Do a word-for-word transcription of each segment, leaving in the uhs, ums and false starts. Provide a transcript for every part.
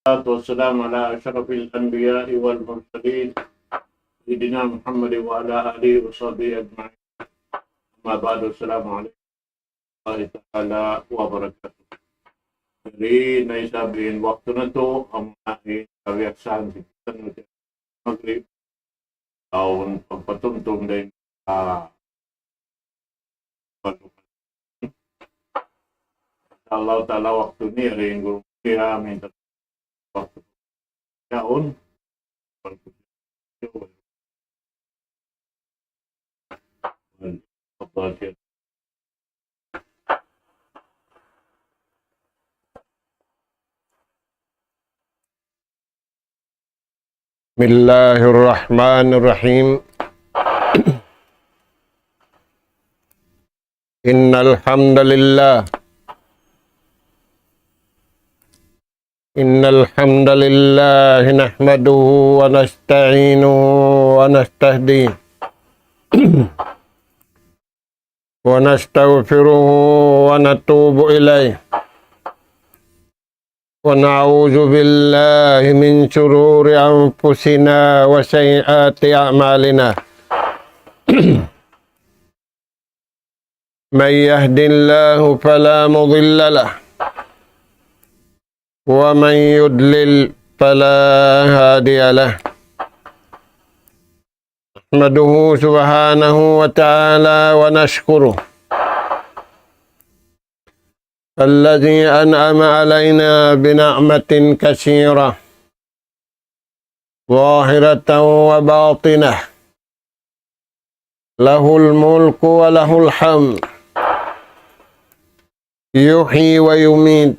والصلاة والسلام على أشرف الأنبياء والمرسلين سيدنا محمد وعلى آله وصحبه أجمعين. أما بعد، السلام عليكم ورحمة الله تعالى وبركاته. Jadi, na isab in waktu natu', amu na in kabiyaksahan sin kita Maghrib, awn pagpatumtum dayn ha, insya Allah Ta'ala, waktu ini rin guru niya minta waktu yaun. بسم الله الرحمن الرحيم. إن الحمد لله، إن الحمد لله نحمده ونستعينه ونستهديه ونستغفره ونتوب إليه، ونعوذ بالله من شرور أنفسنا وسيئات أعمالنا. من يهد الله فلا مضل له، ومن يضلل فلا هادي له. نحمده سبحانه وتعالى ونشكره، الذي أنعم علينا بنعمة كثيرة ظاهرة وباطنة، له الملك وله الحمد، يحيي ويميت،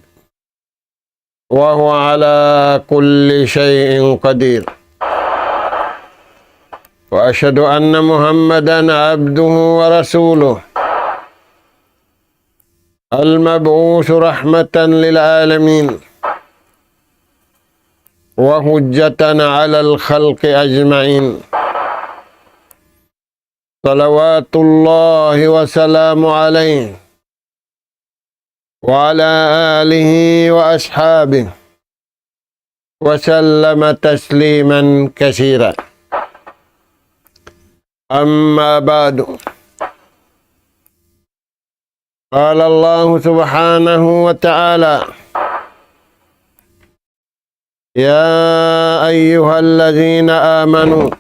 وهو على كل شيء قدير. وأشهد أن محمدا عبده ورسوله، المبعوث رحمة للعالمين وحجة على الخلق أجمعين، صلوات الله وسلامه عليه وعلى آله وأصحابه وسلم تسليما كثيرا. أما بعد، قال الله سبحانه وتعالى: يا أيها الذين آمنوا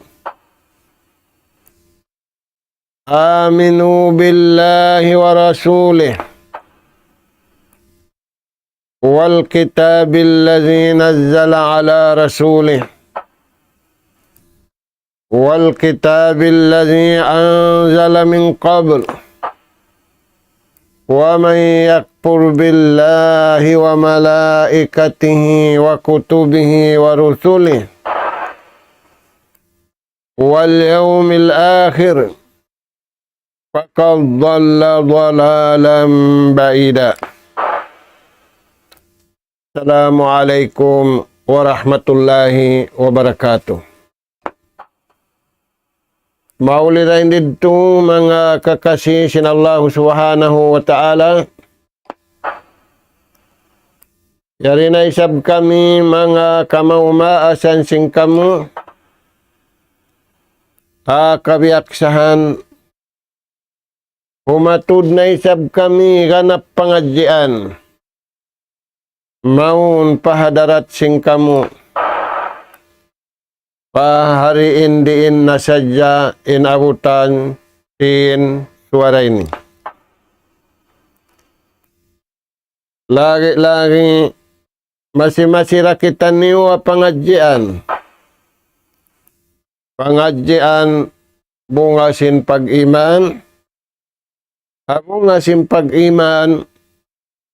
آمنوا بالله ورسوله والكتاب الذي نزل على رسوله والكتاب الذي أنزل من قبل، ومن يكفر بالله وملائكته وكتبه ورسله واليوم الآخر فقد ضل ضلالا بعيدا. السلام عليكم ورحمة الله وبركاته. Mauli dayn didtu manga kakasi sin Allahu Subhanahu wa Ta'ala. Yari na isab kami manga kamaas-maasan sin kamu ha kabiyaksahan. Humatud na isab kami ganap pangadjian mawn pa hadarat sin kamu. Pa hari in diin na sadja in abutan sin suwara ini. Lagi-lagi masi-masi da kitaniyu ha pangadjian. Pangadjian bunga sin pag-iman. Ha bunga sin pag-iman,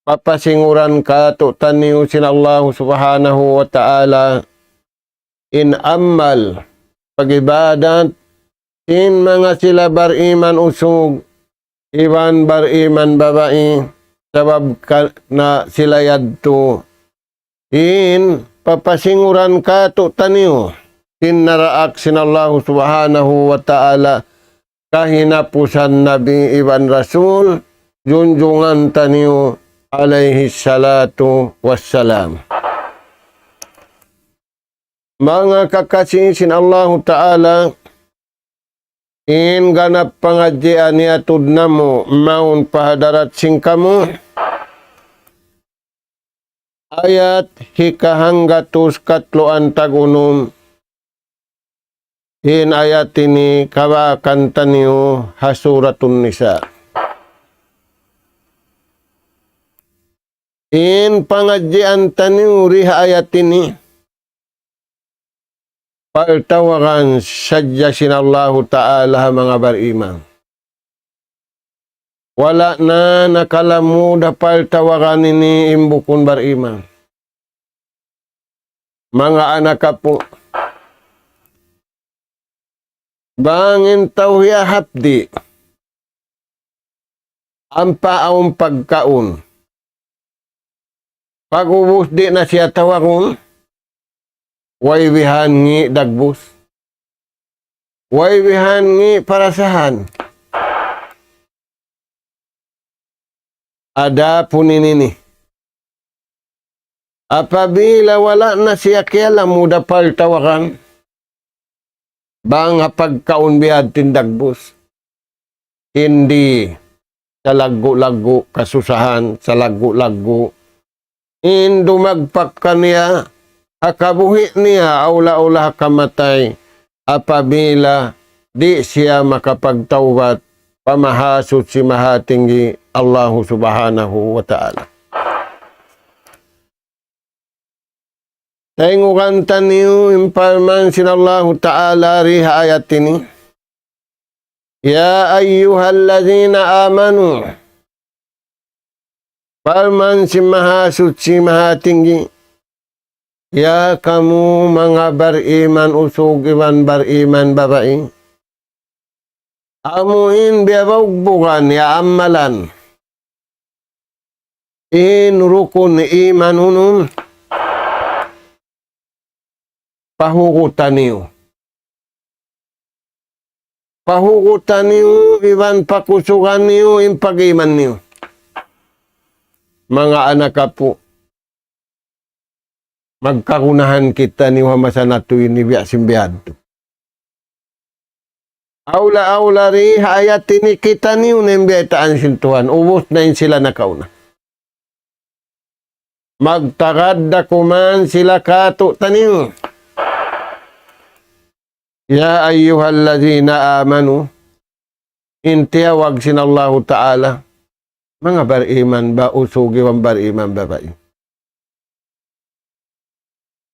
papasinguran kātu'niyu sin Allahu Subhanahu wa Ta'ala in amal, pag-ibadat, sin manga sila bariman usug, iban bariman babai, sabab karna' sila yadtu in papasinguran kātu'niyu sin naraak sin Allahu Subhanahu wa Ta'ala kahinapusan Nabi iban Rasul, junjungan taniyu alayhi salatu wassalam. Manga kakasi sin Allahu Ta'ala, in ganap pangadjian niyatud namu' mawn pa hadarat sin kamu, ayat hikahanggatus katluan tag unum. In ayat ini kawakan taniyu ha Suratun Nisa. In pangadjian taniyu di ha ayat ini, paltawagan sadja sin Allahu Ta'ala ha manga bariman. Wala' na nakalamud ha paltawagan ini in bukun bariman. Manga anak apu', bang in tau hiyahapdi' ampa awn pagkaun. Pag'ubus di' na siya tawagun, way bihan ngi' dagbus, way bihan ngi' parasahan. Adapun ini ini, apabila wala' na siya kiyalamud ha paltawagan, bang ha pagkaun biya' ha yan dagbus, in di' salaggu'-laggu' kasusahan, salaggu'-laggu' in dumagpak kaniya ha kabuhi' niya, awla-awla ha kamatay, apabila di' siya makapagtawbat pa Mahasuchi Mahatinggi Allahu Subhanahu wa Ta'ala. Tayngugan taniyu in parman sin Allahu Ta'ala di ha ayat ini. يا أيها الذين آمنوا. Parman sin Mahasuchi Mahatinggi, ya kamu manga bariman usug iban bariman babai, amu in biyaugbugan ya amalan in rukun iman unum, pahugutan niyu. Pahugutan niyu iban pakusugan niyu in pag-iman niyu. Manga anak apu', magkagunahan kitaniyu ha masa natu' ini biya' sin biya' yadtu. Awla-awla di ha ayat ini kitaniyu na in biyaytaan sin Tuhan, ubus na in sila nakauna. Magtagad da kuman sila kātu'niyu. يا أيها الذين آمنوا. In tiyawag sin Allahu Ta'ala, manga bariman ba usug iban bariman babai.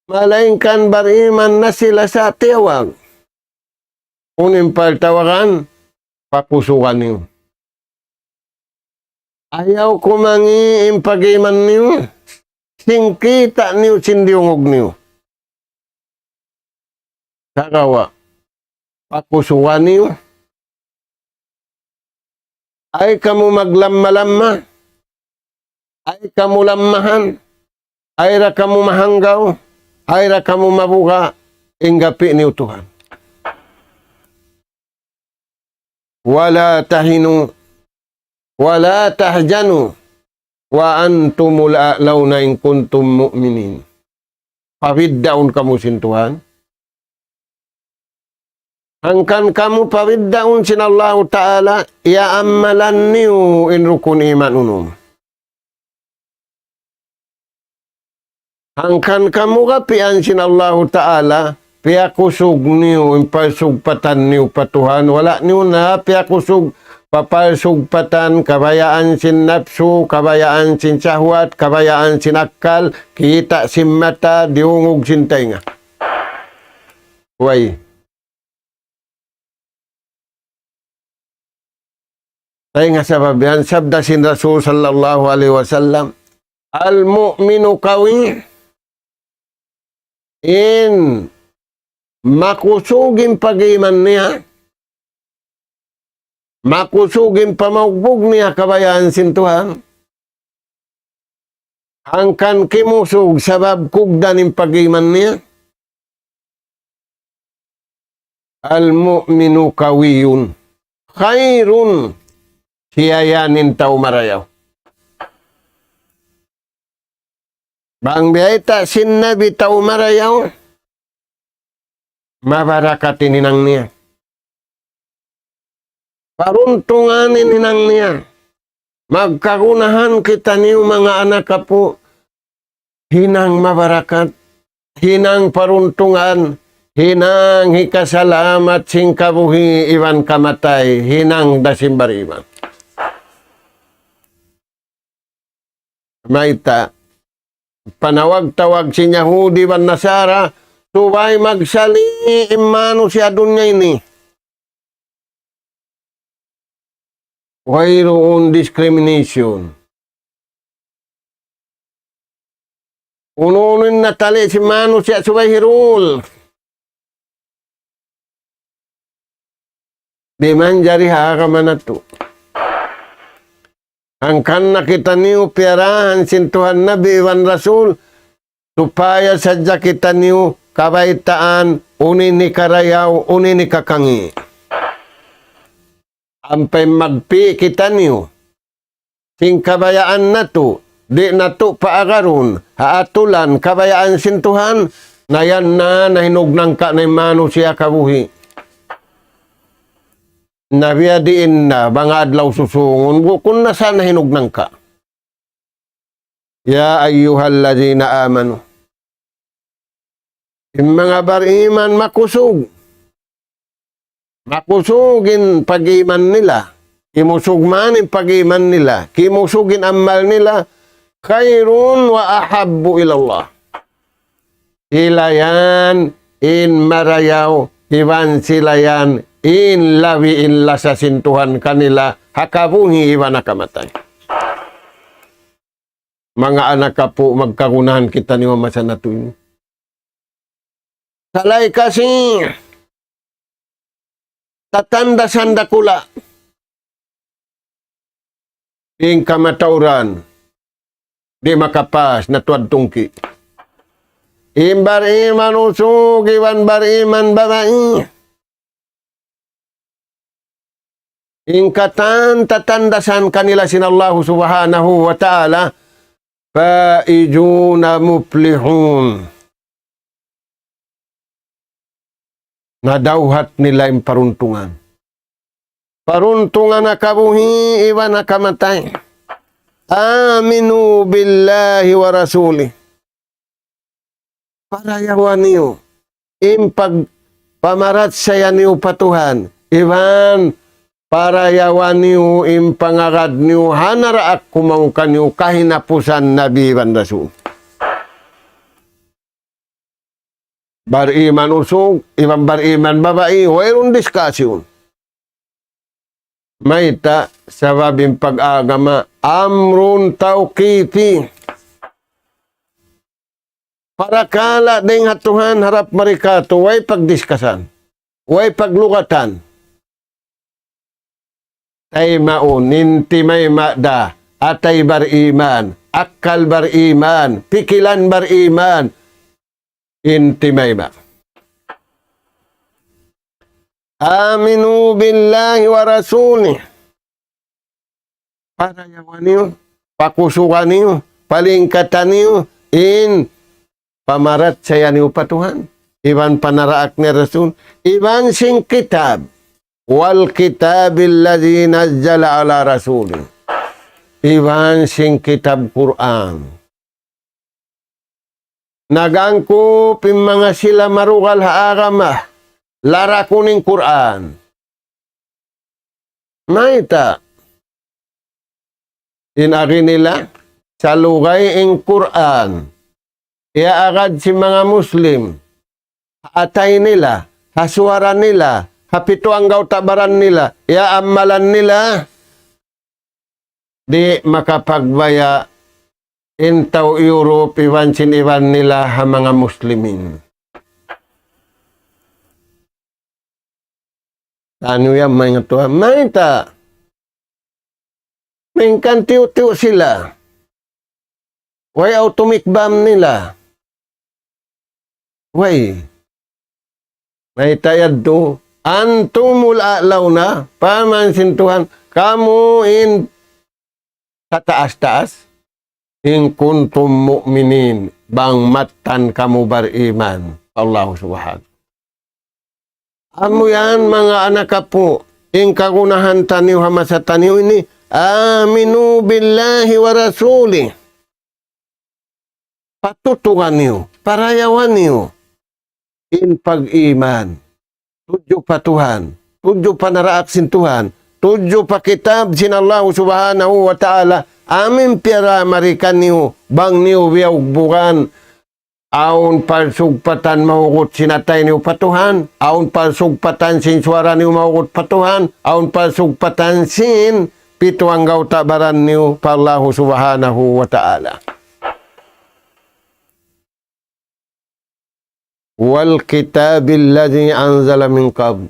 Malaingkan bariman na sila sa' tiyawag. Unu in paltawagan, pakusugan niyu. Ayaw kumangi' in pag-iman niyu sin kita' niyu, sin diyungug niyu. Sagawa', pakusugan niyu. Ayaw kamu maglamma-lamma. Ayaw kamu lammahan. Ayaw da kamu mahanggaw. Ayaw da kamu mabuga'. Inggapi niyu Tuhan. ولا تهنوا ولا تحزنوا وأنتم الأعلون إن كنتم مؤمنين. Pabiddaun kamu sin Tuhan. Hangkan kamu pabiddaun sin Allahu Ta'ala, ya amalan niyu in rukun iman unum. Hangkan kamu gapian sin Allahu Ta'ala, piyakusug niyu in parsugpatan niyu pa Tuhan, wala' niyu na piyakusug pa parsugpatan kabayaan sin napsu, kabayaan sin sahwat, kabayaan sin akkal, kita' sin mata, diyungug sin taynga. Way. Dayn ha sabab yan, sabda sin Rasul sallallahu alayhi wasallam, المؤمن قوي, in makusug in pag-iman niya, makusug in pamaugbug niya kabayaan sin Tuhan. Hangkan kimusug sabab kugdan in pag-iman niya. المؤمن قوي خير, siya yan in tau marayaw. Bang biyayta' sin Nabi tau marayaw, Mabarakat in hinang niya. Paruntungan in hinang niya. Magkagunahan kitaniyu manga anak apu', hinang mabarakat, hinang paruntungan, hinang hikasalamat sin kabuhi' iban kamatay, hinang da sin bariman. Mayta', panawag-tawag sin Yahudi iban Nasara, subay magsali' in manusiya' dunya ini. Wayruun discrimination. Unu-unu in natali' sin manusiya' subay hirul. Di' manjari ha agama natu'. Hangkan na kitaniyu piyarahan sin Tuhan Nabi iban Rasul, supaya sadja kitaniyu kabaytaan unu in hikarayaw, unu in hikakangi'. Ampa in magpi' kitaniyu sin kabayaan natu', di' natu' paagarun ha atulan kabayaan sin Tuhan, na yan na nahinugnangka' na in manusiya' kabuhi'. Na biya' diin na, manga adlaw susungun, bukun na sa nahinugnangka'. يا أيها الذين آمنوا. In manga bariman makusug. Makusug in pag-iman nila. Kimusug man in pag-iman nila. Kimusug in amal nila. خير وأحب إلى الله. Sila yan in marayaw, iban sila yan in labi in lasa sin Tuhan kanila, ha kabuhi' iban ha kamatay. Manga anak apu', magkagunahan kitaniyu ha masa natu' ini. Salay kasi, tatandasan dakula'. In kamatauran, di' makapas na tuwad tungki'. In bariman usug iban bariman babai. In katan tatandasan kanila sin Allahu Subhanahu wa Ta'ala, فائزون مفلحون. Nadawhat nila in paruntungan. Paruntungan ha kabuhi' iban ha kamatay. آمنوا بالله ورسوله. Parayawa niyu in pagpamarachaya niyu pa Tuhan, iban parayawa niyu in pangagad niyu ha naraak kumaun kaniyu kahinapusan Nabi iban Rasul. Bariman usug iban bariman babai, wayruun discussion. Mayta'? Sabab in pag-agama, أمر توقيفي. Parakala' dayn ha Tuhan harap mari katu', way pagdiskasan, way paglugatan. Taymaun, in timayma' da, atay bariman, akkal bariman, pikilan bariman, in timayma'. آمنوا بالله ورسوله. Parayawa niyu, pakusuga niyu, palingkata niyu, in pamarachaya niyu pa Tuhan, iban pa naraak ni Rasul, iban sin kitab, والكتاب الذي نزل على رسوله, iban sin kitab Qur'an. Nag-angkup in manga sila marugal ha agama, larakun in Qur'an. Mayta'? In agi nila, salugay in Qur'an, iyaagad sin manga Muslim, ha atay nila, ha suwara nila, ha pitu anggawta' baran nila, iyaamalan nila, di' makapagbaya' in tau Europe iban sin iban nila ha manga Muslimin. Tanu yan, manga tuwan. Mayta'? Mingkan tiyu'-tiyu' sila. Way atomic bomb nila. Way. Mayta' yadtu, أنتم الأعلون, parman sin Tuhan, kamu in tataas-taas, إن كنتم مؤمنين, bang mattan kamu bariman. Allahu Subhanahu. Amu yan, manga anak apu', in kagunahan taniyu ha masa taniyu ini, آمنوا بالله ورسوله. Patutugan niyu, parayawan niyu in pag-iman tudju pa Tuhan, tudju pa naraak sin Tuhan, tudju pa kitab sin Allah Subhanahu wa Ta'ala, amu in piyaramari kaniyu bang niyu biyugbugan. Awn pagsugpatan mahugut sin atay niyu pa Tuhan, awn pagsugpatan sin suwara niyu mahugut pa Tuhan, awn pagsugpatan sin pitu anggawta' baran niyu pa Allah Subhanahu wa Ta'ala. والكتاب الذي أنزل من قبل.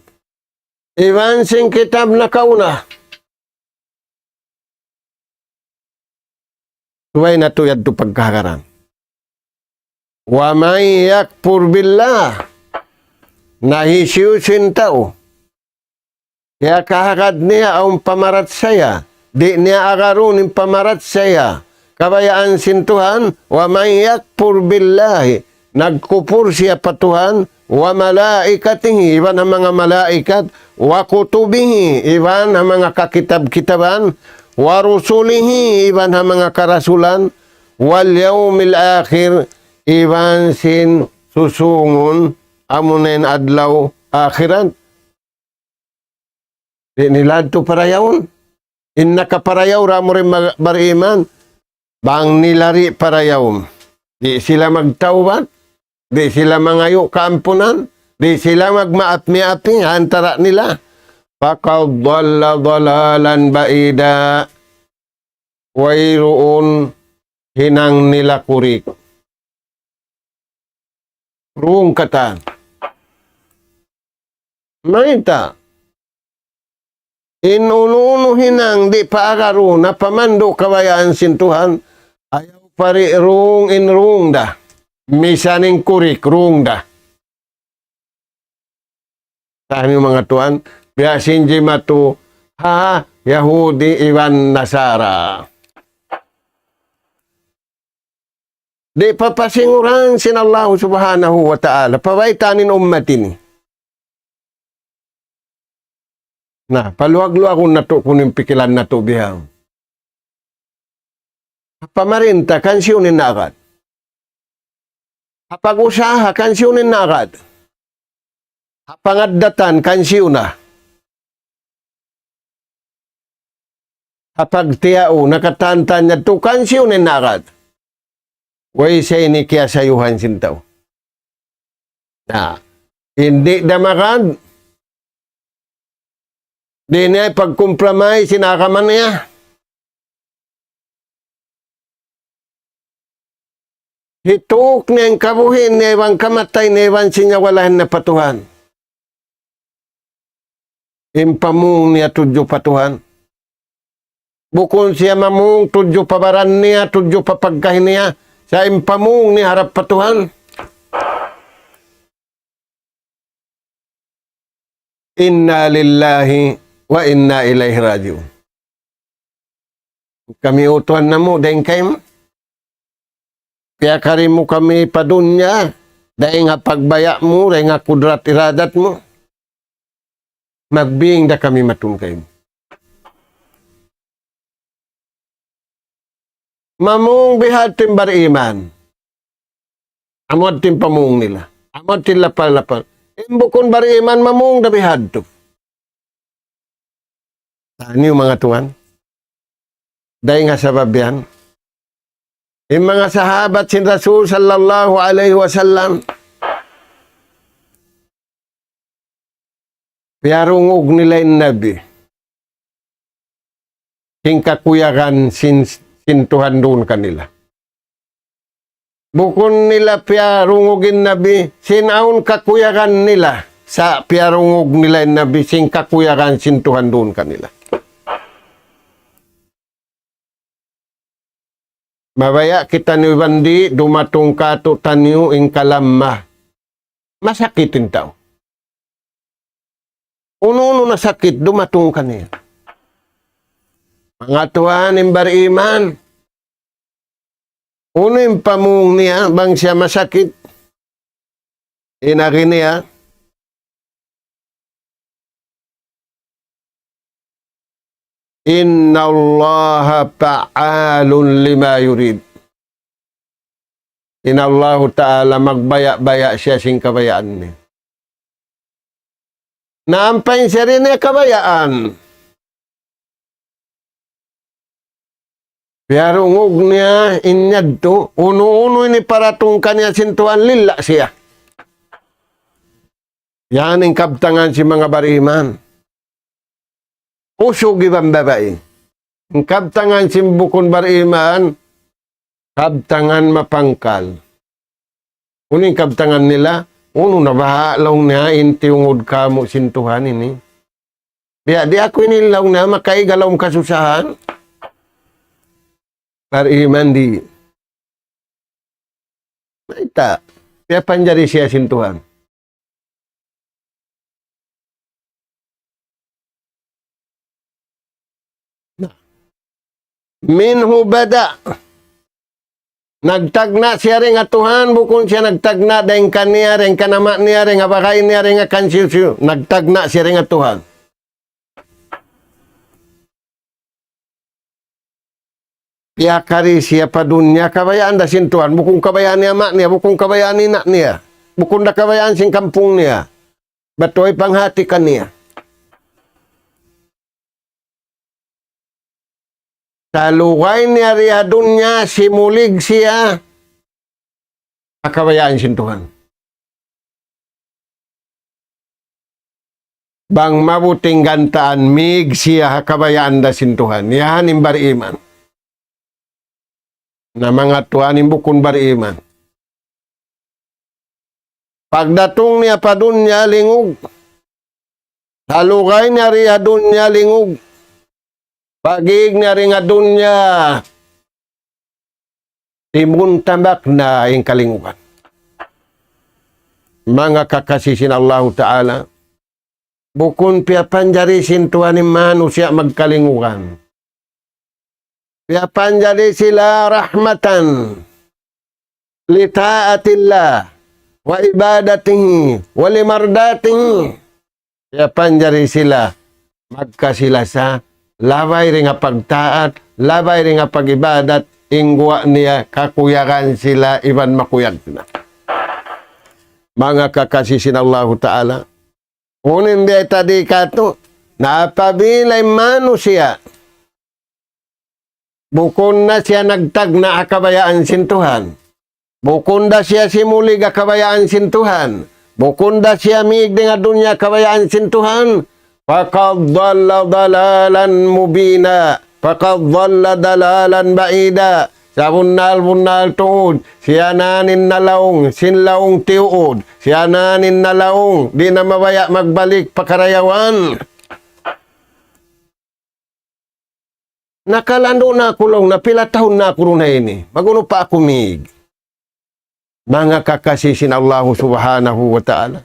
Iban sin kitab nakauna. Subay natu' yadtu pagkahagaran. ومن يكفر بالله. Na hisiyu-siyu in tau hiyakahagad niya awn pamarachaya, di' niya agarun in pamarachaya, kabayaan sin Tuhan, ومن يكفر بالله, nagkupur siya pa Tuhan, وملائكته, iban ha manga malaikat, وكتبه, iban ha manga kakitab-kitaban, ورسله, iban ha manga karasulan, واليوم الآخر, iban sin susungun, amuna in adlaw akhirat. Di' nila yadtu parayawun. In nakaparayaw da amu in mag-, bariman, bang nila di' parayawun. Di' sila magtawbat, di' sila mangayu' kaampunan, di' sila magmaap-miapi ha antara' nila. فقد ضل ضلالا بعيدا. Wayruun hinang nila kurik. Wrong katan. Mayta'? In unu-unu hinang di' paagarun, napamandu' kabayaan sin Tuhan, ayaw pa di' wrong in wrong da. Misan in kurik, wrong da. Taniyu manga tuwan, biya' sin jimatu ha Yahudi iban Nasara. Di' papasinguran sin Allah Subhanahu wa Ta'ala, pabaytaan in ummat ini. Na, paluag-luagun natu' kunu' in pikilan natu' bihaun. Ha pamarinta, kansiyu in naagad? Ha pag-usaha, kansiyu in naagad? Ha pangaddatan, kansiyu na? Ha pagtiyau, nakatantan niya tu, kansiyu in naagad? Way sa ini kiyasayuhan sin tau. Na, in di' da magad, di' niya pag-compromise in agama niya. Hituk niya in kabuhi' niya iban kamatay niya iban sin nyawa lahin na pa Tuhan. In pamung niya tudju pa Tuhan. Bukun siya mamung tudju pa baran niya, tudju pa pagkahi niya. Sa' in pamung niya harap pa Tuhan. إنا لله وإنا إليه راجعون. Kami, O Tuhan namu', dayn kaymu. Piyakari mu kami pa dunya, dayn ha pagbaya' mu, dayn ha kudrat iradat mu. Magbing da kami matun kaymu. Mamung bihadtu in bariman. Amu yadtu in pamung nila. Amu yadtu in lapal-lapal. In bukun bariman mamung da bihadtu. Taniyu manga tuwan. Dayn ha sabab yan, in manga sahabat sin Rasul sallallahu alayhi wasallam, piyarungug nila in Nabi sin kakuyagan sin, sin Tuhan duun kanila. Bukun nila piyarungug in Nabi sin awn kakuyagan nila, sa' piyarungug nila in Nabi sin kakuyagan sin Tuhan duun kanila. Mabaya' kitaniyu iban di', dumatung kātu'niyu in kalamma. Masakit in tau. Unu-unu na sakit dumatung kaniya. Manga tuwan, in bariman, unu in pamung niya bang siya masakit? In agi niya, إن الله فعال لما يريد. In Allahu Ta'ala magbaya'-baya' siya sin kabayaan niya. Na ampa in siya di' niya kabayaan. Piyarungug niya in yadtu, unu-unu in hiparatung kaniya sin Tuhan, lilla' siya. Yan in kabtangan sin manga bariman. Usug iban babai. In kabtangan sin bukun bariman, kabtangan mapangkal. Unu in kabtangan nila, unu na baha' laung niya in tiyungud kamu' sin Tuhan ini. Biya' di' aku ini laung niya, makaiga laung kasusahan. Bariman di'. Mayta', piyapanjari siya sin Tuhan. منه بدأ. Nagtagna' siya dayn ha Tuhan, bukun siya nagtagna' dayn kaniya, dayn kan ama' niya, dayn ha bagay niya, dayn ha kan hisiyu-siyu. Nagtagna' siya dayn ha Tuhan. Piyakari siya pa dunya, kabayaan da sin Tuhan, bukun kabayaan ni ama' niya, bukun kabayaan ni ina' niya, bukun da kabayaan sin kampung niya. Batuy panghati kaniya. Salugay niya di ha dunya, simulig siya ha kabayaan sin Tuhan. Bang mabuting gantaan, mīg siya ha kabayaan da sin Tuhan. Yan in bariman. Na manga tuwan in bukun bariman. Pagdatung niya pa dunya, lingug. Salugay niya di ha dunya, lingug. Pag-īg niya dayn ha dunya, timuntabak na in kalingugan. Manga kakasi sin Allahu Ta'ala, bukun piyapanjari sin Tuhan in manusiya' magkalingugan. Piyapanjari sila رحمة لطاعة الله وعبادته ولمرضاته. Piyapanjari sila magkasi-lasa, labay dayn ha pagtaat, labay dayn ha pag-ibadat, in guwa' niya kakuyagan sila iban makuyag na. Manga kakasi sin Allahu Ta'ala, unu in biya' ta di katu', na apabila in manusiya', bukun na siya nagtagna' ha kabayaan sin Tuhan. Bukun da siya simulig ha kabayaan sin Tuhan. Bukun da siya mīg dayn ha dunya ha kabayaan sin Tuhan. فقد ضل ضلالا مبينا. فقد ضل ضلالا بعيدا. Sabunnal-bunnal tuud, siya na in nalaung, sin laung tiyuud, siya na in nalaung, di' na mabaya' magbalik pa karayawan. Nakalandu' na aku laung, na pila tahun na aku duun ha ini. Mag-unu pa aku mīg? Manga kakasi sin Allahu Subhanahu wa Ta'ala.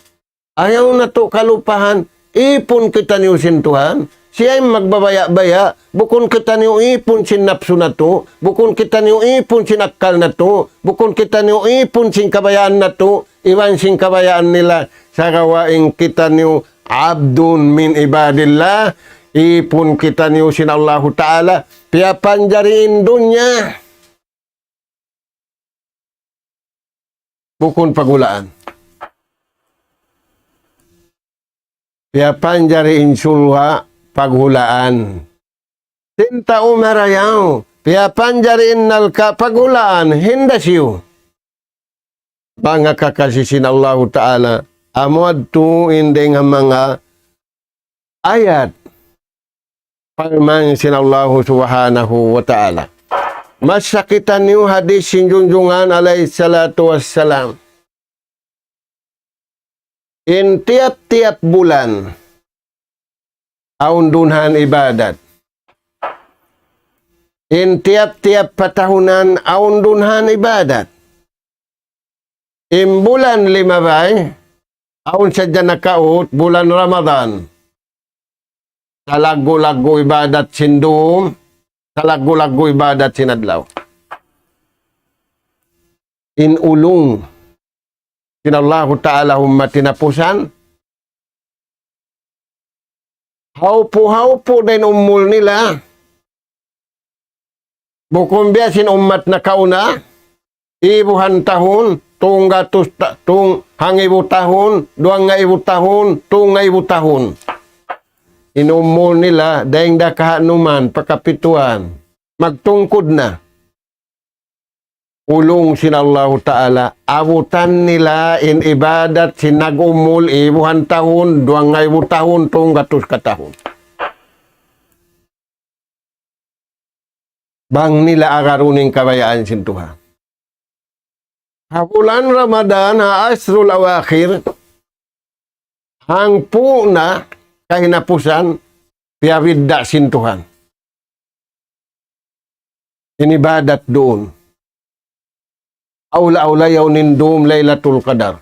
Ayaw natu' kalupahan, ipun kitaniyu sin Tuhan. Siya in magbabaya'-baya', bukun kitaniyu ipun sin napsu natu', bukun kitaniyu ipun sin akkal natu', bukun kitaniyu ipun sin kabayaan natu', iban sin kabayaan nila, sagawa' in kitaniyu عبد من عباد الله, ipun kitaniyu sin Allahu Ta'ala, piyapanjari in dunya. Bukun paghulaan. Piyapanjari in surga' paghulaan. Sin tau marayaw, piyapanjari in narka' paghulaan, hinda siyu. Manga kakasi sin Allahu Ta'ala, amu yadtu in dayn ha manga ayat parman sin Allahu Subhanahu wa Ta'ala. Masa kitaniyu hadis sin Junjungan alayhi salatu wassalam. In tiyap-tiyap bulan, awn duun han ibadat. In tiyap-tiyap patahunan, awn duun han ibadat. In bulan limabay, awn sadja nakaut, bulan Ramadan. Salaggu'-laggu' ibadat sin dum, salaggu'-laggu' ibadat sin adlaw. In ulung sin Allahu Ta'ala humma tinapusan, Hawpu-hawpu da in umul nila. Bukun biya' sin ummat nakauna, ibuhan tahun, tunggatus ta-, tung-, hangibu tahun, duwangngaibu tahun, tungngaibu tahun. In umul nila, dayng da kahanuman, pakapituan. Magtungkud na. Ulung sin Allahu Ta'ala, abutan nila in ibadat sin nag-umul ibuhan tahun, duwangngaibu tahun, tunggatus katahun. Bang nila agarun in kabayaan sin Tuhan. Ha bulan Ramadan, ha asrul awakhir, hangpu' na kahinapusan, piyabidda' sin Tuhan. In ibadat duun. Awla-awla yaun in dum Laylatul Qadar.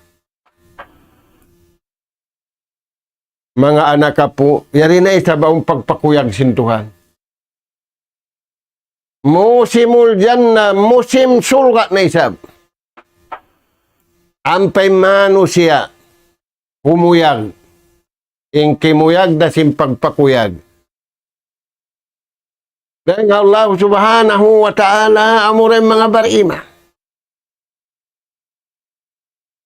Manga anak apu', yari na isab awn pagpakuyag sin Tuhan. Musimul jannah, musim surga' na isab. Ampa in manusiya', humuyag. In kimuyag da sin pagpakuyag. Dayng ha Allah Subhanahu wa Ta'ala, amura in manga bariman.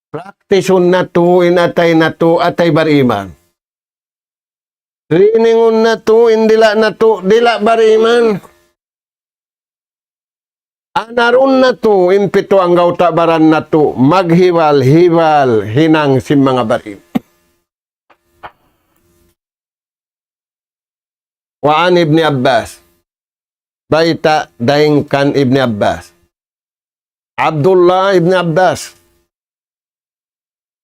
Praktisun natu', in atay natu', atay bariman. Trainingun natu', in dila' natu', dila' bariman. Anarun natu', in pitu anggawta' baran natu', maghibal-hibal hinang sin manga bariman. وعن ابن عباس. Bayta' dayng kan Ibn Abbas. Abdullah ibn Abbas.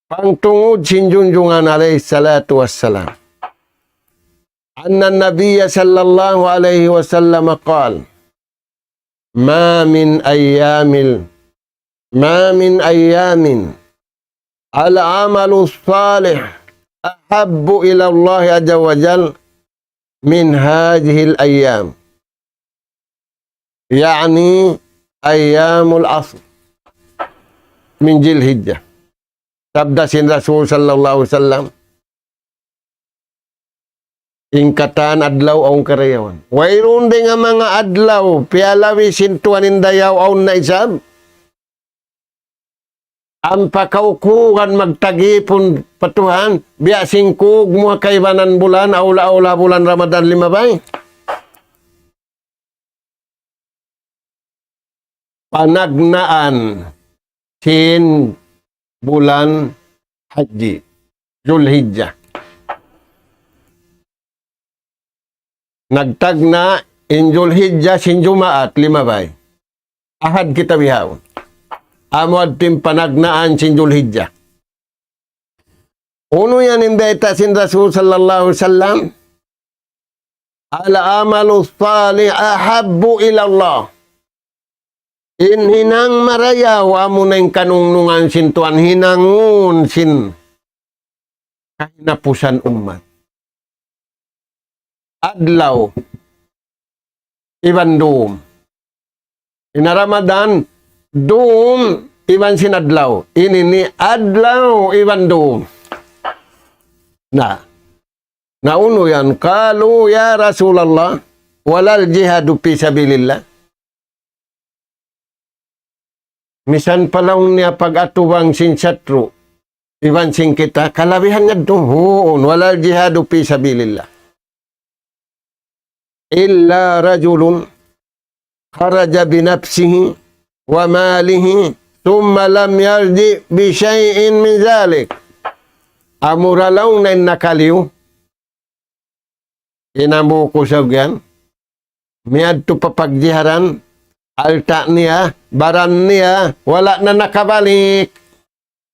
Pangtungud sin Junjungan alayhi salatu wassalam. أن النبي صلى الله عليه وسلم قال: ما من أيام ال-، ما من أيام العمل الصالح أحب إلى الله عز وجل من هذه الأيام، يعني أيام العشر من ذي الحجة. Sabda sin Rasul sallallahu alayhi wasallam, in katan adlaw awn karayawan. Wayruun dayn ha manga adlaw, piyalabi sin Tuhan in dayaw awn na isab. Ampa kaw kuugan magtagipun pa Tuhan, biya' sin kuug mu ha kaibanan bulan, awla-awla bulan Ramadan limabay. Panagnaan sin bulan Hajji, Julhijjah. Nagtagna' in Julhijjah sin Jumaat, limabay. Ahad kita bihaun. Amu adtu in panagnaan sin Julhijjah. Unu yan in bayta' sin Rasul sallallahu alayhi wasallam? العمل الصالح أحب إلى الله. In hinang marayaw amuna in kanungnungan sin Tuhan hinangun sin kahinapusan ummat. Adlaw iban dum. In ha Ramadan, dum iban sin adlaw. Ini ini adlaw iban dum. Na, na unu yan? قالوا يا رسول الله ولا الجهاد في سبيل الله. Misan pa laung niya pag-atubang sin satru', iban sin kita, kalabihan niya duun, ولا الجهاد في سبيل الله. إلا رجل خرج بنفسه وماله ثم لم يرجع بشيء من ذلك. Amura laung na in nakaliyu, in amu ku sa yan, miyadtu pa pagjiharan, alta' niya, baran niya, wala' na nakabalik.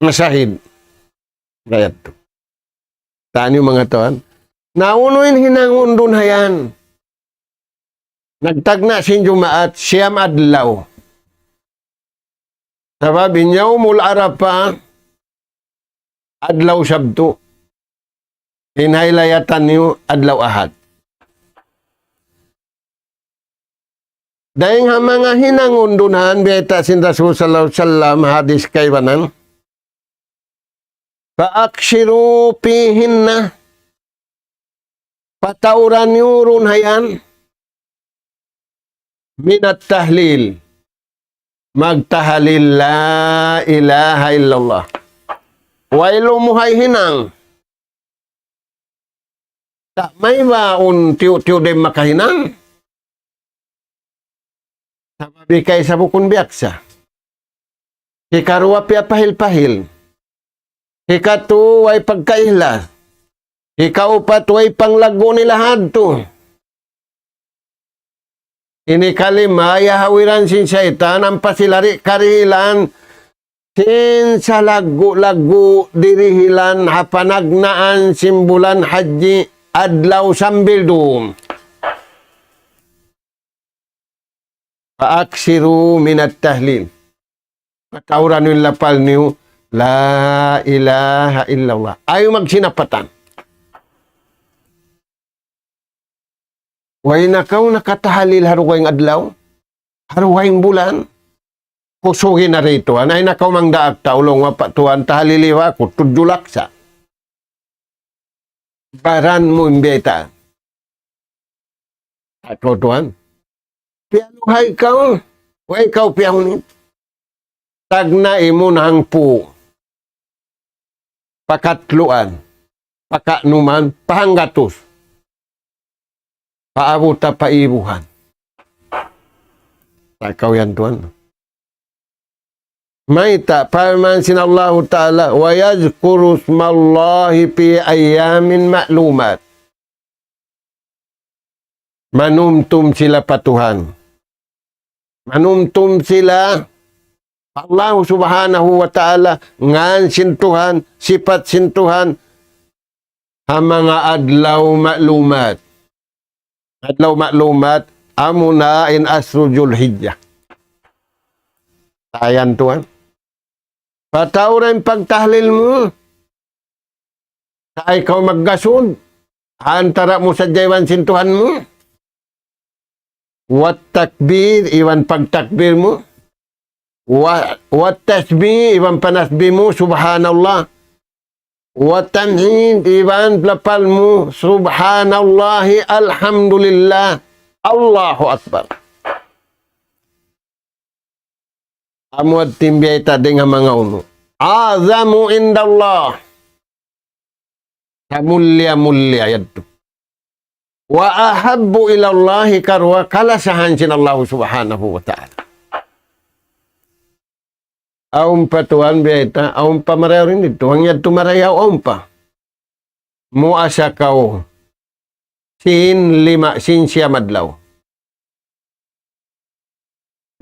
Nasahid. Kayadtu. Taniyu manga tuwan. Na unu in hinangun duun ha yan? Nagtagna' sin Jumaat, siyam adlaw. Sabab in Yawmul Arafah, adlaw Sabtu. In haylayatan niyu, adlaw Ahad. Dayng ha manga hinangun duun ha yan, bayta' sin Rasul sallallahu alayhi wasallam, hadis kaibanan. فأكثروا فيهن. Patauran niyu duun hayan, minat tahlil. Magtahlil la ilaha illallah. Way lumuhay hinang. Ta' mayta' un tiyu'-tiyu' di' makahinang. Sabab ikaisa bukun biyaksa. Hikaruwa piyapahil-pahil. Hikatu way pagkaihlas. Hikaupat way panglaggu' nila hadtu. Ini kalima, iyahawiran sin saytan, ampa sila di' karihilan, sin salaggu'-laggu' dirihilan ha panagnaan sin bulan Hajji adlaw sambil duum. فأكثروا من التهليل. Patauran niyu in lapal niyu, la ilaha illallah. Ayaw magsinapatan. Way na kaw nakatahalil ha dugaing adlaw, ha dugaing bulan. Kusugin na ri tuwan, ayaw na kaw mangdaak ta, "Ulung wa pa tuwan, tahalili wa aku, tudju laksa." Baran mu in biyaytaan. Aku tuwan. Piyaluhay kaw, way kaw piyahunit. Tagna' imun hangpu'. Pakatluan, pakanuman, pahanggatus. Paabuta pa ibuhan. Takaw yan tuwan. Mayta', parman sin Allahu Ta'ala, ويذكروا اسم الله في أيام معلومات. Manumtum sila pa Tuhan. Manumtum sila pa Allah Subhanahu wa Ta'ala, ngan sin Tuhan, sipat sin Tuhan, ha manga adlaw ma'lumat. Adlaw ma'lumat, amuna in asru Julhijjah. Tayan tuwan. Patauran pagtahlil mu. Sa' ikaw maggasud. Antara' mu sadja iban sin Tuhan mu. Wat takbir, iban pagtakbir mu. Wa, wat tasbih, iban panasbih mu, subhanallah. Wat tamhid, iban lapal mu, subhanallahi, alhamdulillah, Allahu Akbar. Amu at timbiyay ta dayn ha manga unu. أعظم عند الله. Kamulliya-mulliya yadtu. وأحب إلى الله, karuwa kalasahan sin Allah Subhanahu wa Ta'ala. Awn pa tuwan biyayta', awn pa marayaw rin didtu. Hangkan yadtu marayaw awn pa. Muasa kaw sin lima, sin siyam adlaw.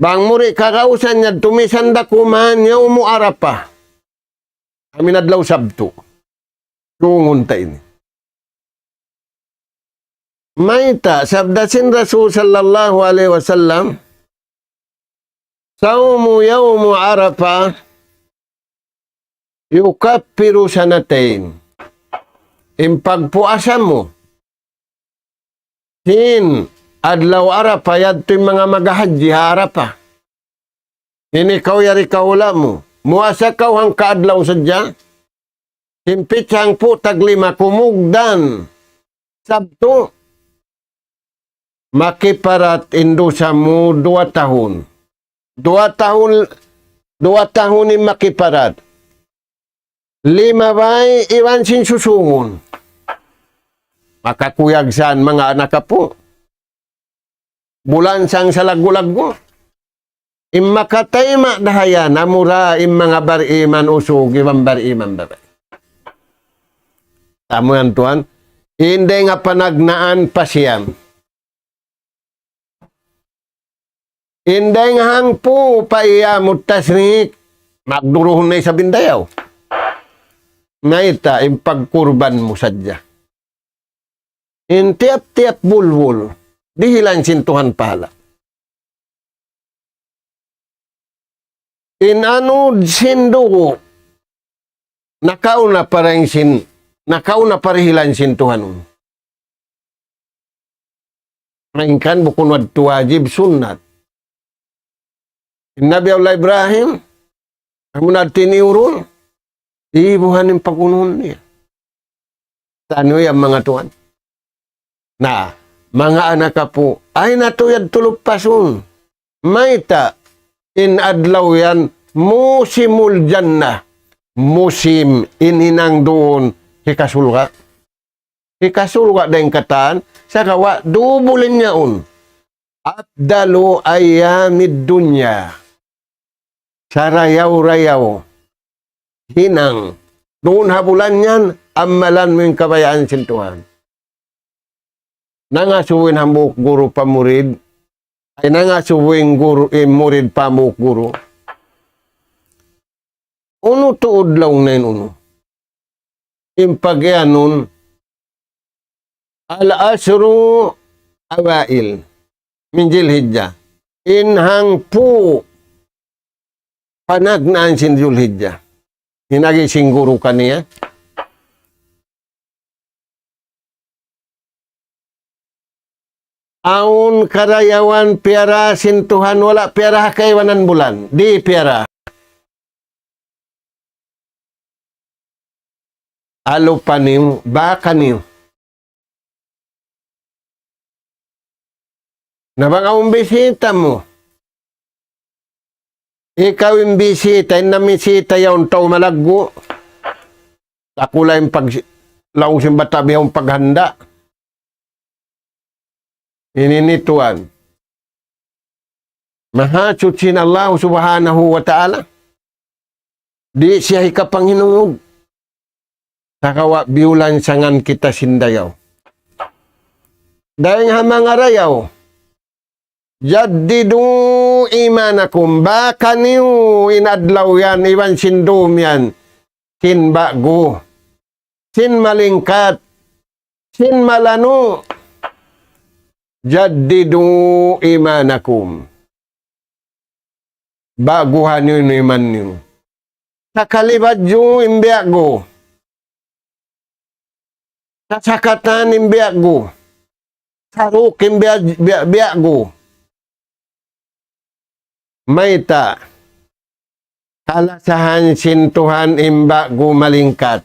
Bang mu di' kagausan yadtu misan da kuman yawmu Arafah. Amu in adlaw Sabtu. Dungun ta ini. Mayta', sabda sin Rasul sallallahu alayhi wasallam, صوم يوم عرفة يكفر سنتين. In pagpuasa mu sin adlaw Arafah, yadtu in manga maghahajji ha Arafah. Ini kaw yari kahula' mu. Muasa kaw hangka adlaw sadja. Sin pitsa hangpu' tag lima kumugdan Sabtu. Makiparat in dusa mu duwa tahun. Duwa tahun, duwa tahun in makiparat. Limabay iban sin susungun. Makakuyag san manga anak apu'. Bulan sang salaggu'-laggu'. In makatayma' dahayan, amura in manga bariman usug, iban bariman babai. Tamu yan tuwan. In dayn ha panagnaan pa siyam. In dayn ha hangpu' pa ayyamut tashrik, magduruhun na isab in dayaw. Mayta', in pagkurban mu sadja. In tiyap-tiyap bulbul, dihilan sin Tuhan pahala'. In anud sin dugu', nakauna pa dayn sin, nakauna pa dihilan sin Tuhan. Malayngkan bukun wadtu wajib, sunnat. In Nabi Allah Ibrahim, amu na tiniurun, ibuhan in pag-unun niya. Tanu yan manga tuwan. Na, manga anak apu', ay na tu yadtu lupasun. Mayta', in adlaw yan, musimul jannah. Musim in hinang duun, hikasulga'. Hikasulga' dayn katan, sagawa' dubulin yaun. Afdalu ayyamid dunya. Sarayaw-rayaw hinang. Duun ha bulan yan, amalan mu in kabayaan sin Tuhan. Nangasubu in hambuuk guru pa murid, ay nangasubu in guru, in murid pa hambuuk guru. Unu tuud laung niya in unu. In pag-iyanun, al-ashru awail min Dhil Hijjah. In hangpu' panagnaan sin Dhul Hijjah. In agi sin guru kaniya. Awn karayawan piyara sin Tuhan, wala' piyara ha kaibanan bulan. Di' piyara. Alupa niyu, baka niyu. Na bang awn bisita mu. Ikaw in bisita, in namisita yaun tau malaggu'. Dakula' in pag-, laung sin bata' bihaun paghanda'. Ini in Tuhan. Mahasuchi in Allah Subhanahu wa Ta'ala. Di' siya hikapanghinungug. Sagawa' biyulansangan kita sin dayaw. Dayn ha manga rayaw. Jaddidu imanakum. Baka niyu in adlaw yan, iban sin dum yan. Sin ba'gu. Sin malingkat. Sin malanu'. Jaddidu imanakum. Ba'guhan niyu in iman niyu. Sakalibadju in biya'gu. Sasakatan in biya'gu. Saruk in biya-, biya-, biya'gu. Mayta', kalasahan sin Tuhan in ba'gu malingkat.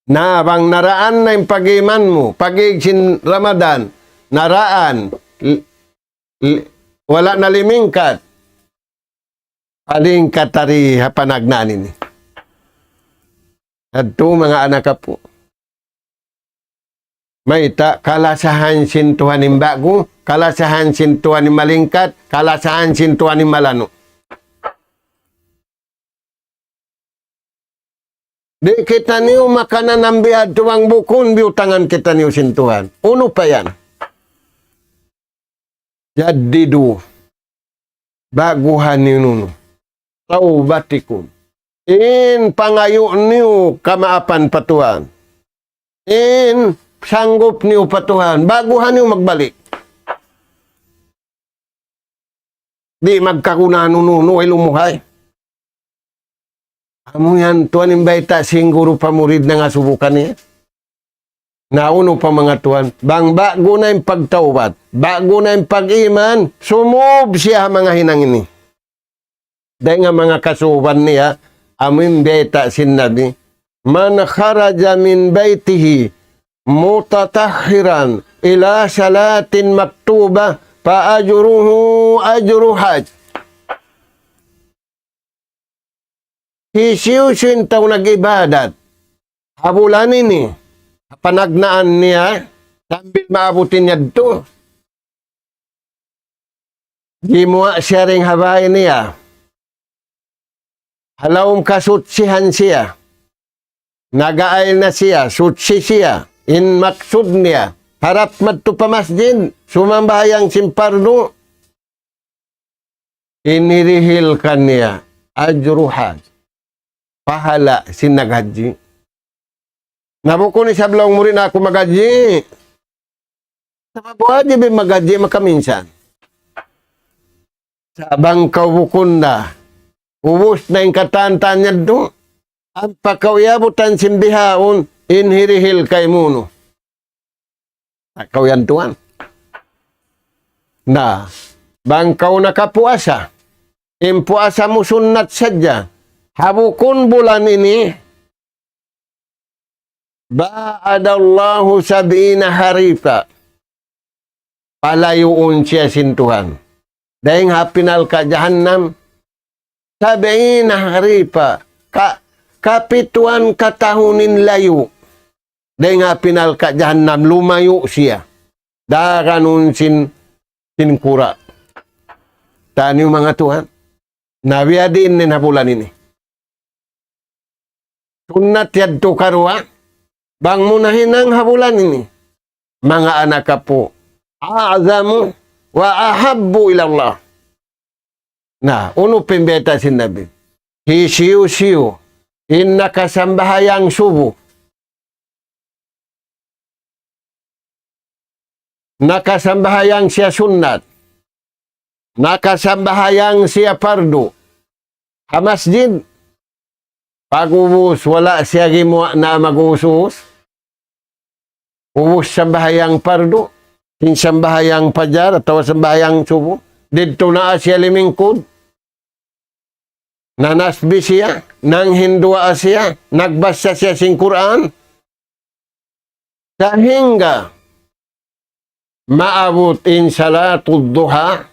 Na bang naraan na in pag-iman mu, pag-ig sin Ramadan, naraan, l-, l-, wala' na limingkat. Palingkat ari ha panagnaan ini. Adtu manga anak apu'. Mayta', kalasahan sin Tuhan in ba'gu, kalasahan sin Tuhan in malingkat, kalasahan sin Tuhan in malanu'. Di' kitaniyu makananam biya' ha tuwang bukun biyutangan kitaniyu sin Tuhan. Unu pa yan? Jaddidu. Ba'guhan niyu in unu. Tawbatikum. In pangayu' niyu kamaapan pa Tuhan. In sanggup niyu pa Tuhan. Ba'guhan niyu magbalik. Di' magkagunahan unu-unu, way lumuhay. Amu yan, tuwan in bayta' sin guru pa murid nangasubu kaniya. Na unu pa manga tuwan, bang ba'gu na in pagtawbat, ba'gu na in pag-iman, sumūb siya ha manga hinang ini. Dayn ha manga kasuban niya, amu in bayta' sin Nabi, من خرج من بيته متطهرا إلى صلاة مكتوبة فأجره أجر حج. Hisiyu-siyu in tau nag-ibadat ha bulan ini, ha panagnaan niya, sambil maabut in yadtu. Gimuwa' siya dayn ha bāy niya. Ha lawm kasuchihan siya. Nag-aayil na siya, suchi siya. In maksud niya, harap madtu pa masjid, sumambahayang sin pardu. In hirihil kaniya, ajru haj. Pahala' sin naghajji. Na bukun isab laung mu di' na aku maghajji. Sabab wajib in maghajji makaminsan. Sa' bang kaw bukun na, ubus na in katan-katan yadtu, ampa kaw iyabutan sin bihaun, in hirihil kaymu unu. Sa' kaw yan tuwan. Na, bang kaw nakapuasa, in puasa mu sunnat sadja, ha bukun bulan ini, بعد الله سبعين خريفا. Palayuun siya sin Tuhan. Dayn ha api narka' jahannam, سبعين خريفا. Ka-, kapituan katahun in layu'. Dayn ha api narka' jahannam, lumayu' siya. Daganun sin, sin kura'. Taniyu manga tuwan. Na biya' diin in ha bulan ini. Sunnat yadtu karuwa, bang mu nahinang ha bulan ini. Manga anak apu', أعظم وأحب إلى الله. Na, unu pa in bayta' sin Nabi? Hisiyu-siyu in nakasambahayang subu, nakasambahayang siya sunnat, nakasambahayang siya pardu ha masjid, pag'ubus wala' siya gimuwa' na mag-uus-uus, ubus sambahayang pardu, sin sambahayang pajar atawa sambahayang subu, didtu na siya limingkud, nanasbi siya, nanghinduwaa siya, nagbasa siya sin Qur'an, sahingga maabut in salatul duha,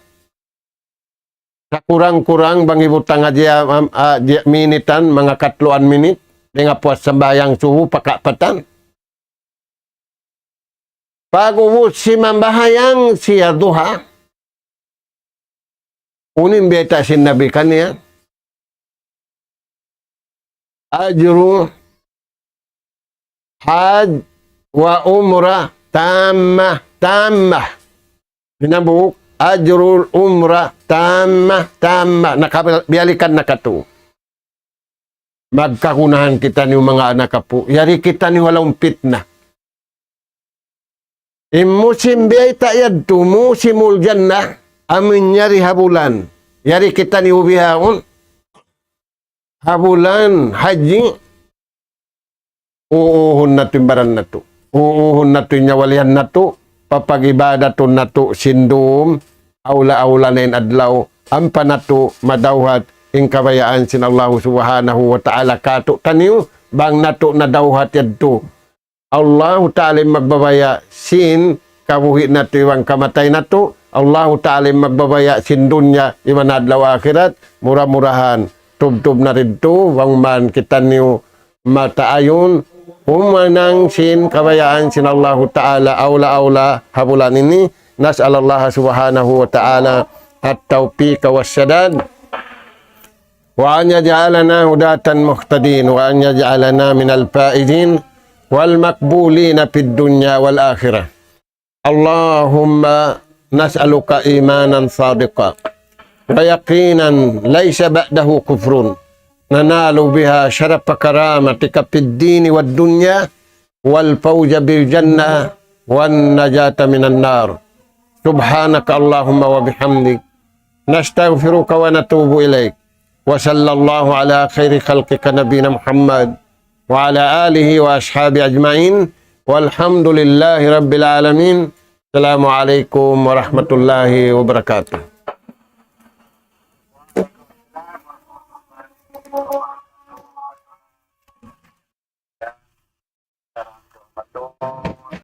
sakurang-kurang bang hibutang ha diya, am-, ah, diya minitan, manga katluan minit, dayn ha puas sambahayang subu, pakaapatan. Pag'ubus simambahayang siya duha, unu in bayta' sin Nabi kaniya? أجر حج وعمرة تامة، تامة. Hinambuk, أجر العمرة تامة، تامة. Nakabiyalikan na katu'. Magkagunahan kitaniyu manga anak apu'. Yari kitaniyu ha lawm pitna. In musim biyayta' yadtu, موسم الجنة, amun yari ha bulan. Yari kitaniyu bihaun. Ha bulan haji, uuhun natu' in baran natu'. Uuhun natu' in nyawalihan natu'. Papag-ibadatun natu' sin dum, awla-awla na in adlaw. Ampa natu' madawhat in kabayaan sin Allahu Subhanahu wa Ta'ala kātu'niyu, bang natu' nadawhat yadtu. Allahu Ta'ala in magbabaya' sin kabuhi' natu' iban kamatay natu'. Allahu Ta'ala in magbabaya' sin dunya iban adlaw akhirat. Mura-murahan, tubtub na didtu, bang man kitaniyu mataayun, humanang sin kabayaan sin Allahu Ta'ala, awla-awla ha bulan ini. نسأل الله سبحانه وتعالى التوفيق والسداد، وأن يجعلنا هداة مهتدين، وأن يجعلنا من الفائزين والمقبولين في الدنيا والآخرة. اللهم نسألك إيمانا صادقا ويقينا ليس بعده كفر، ننال بها شرف كرامتك في الدين والدنيا، والفوز بالجنة والنجاة من النار. سبحانك اللهم وبحمدك، نستغفرك ونتوب إليك. وصلى الله على خير خلقك نبينا محمد وعلى آله وأصحابه أجمعين. والحمد لله رب العالمين. السلام عليكم ورحمة الله وبركاته.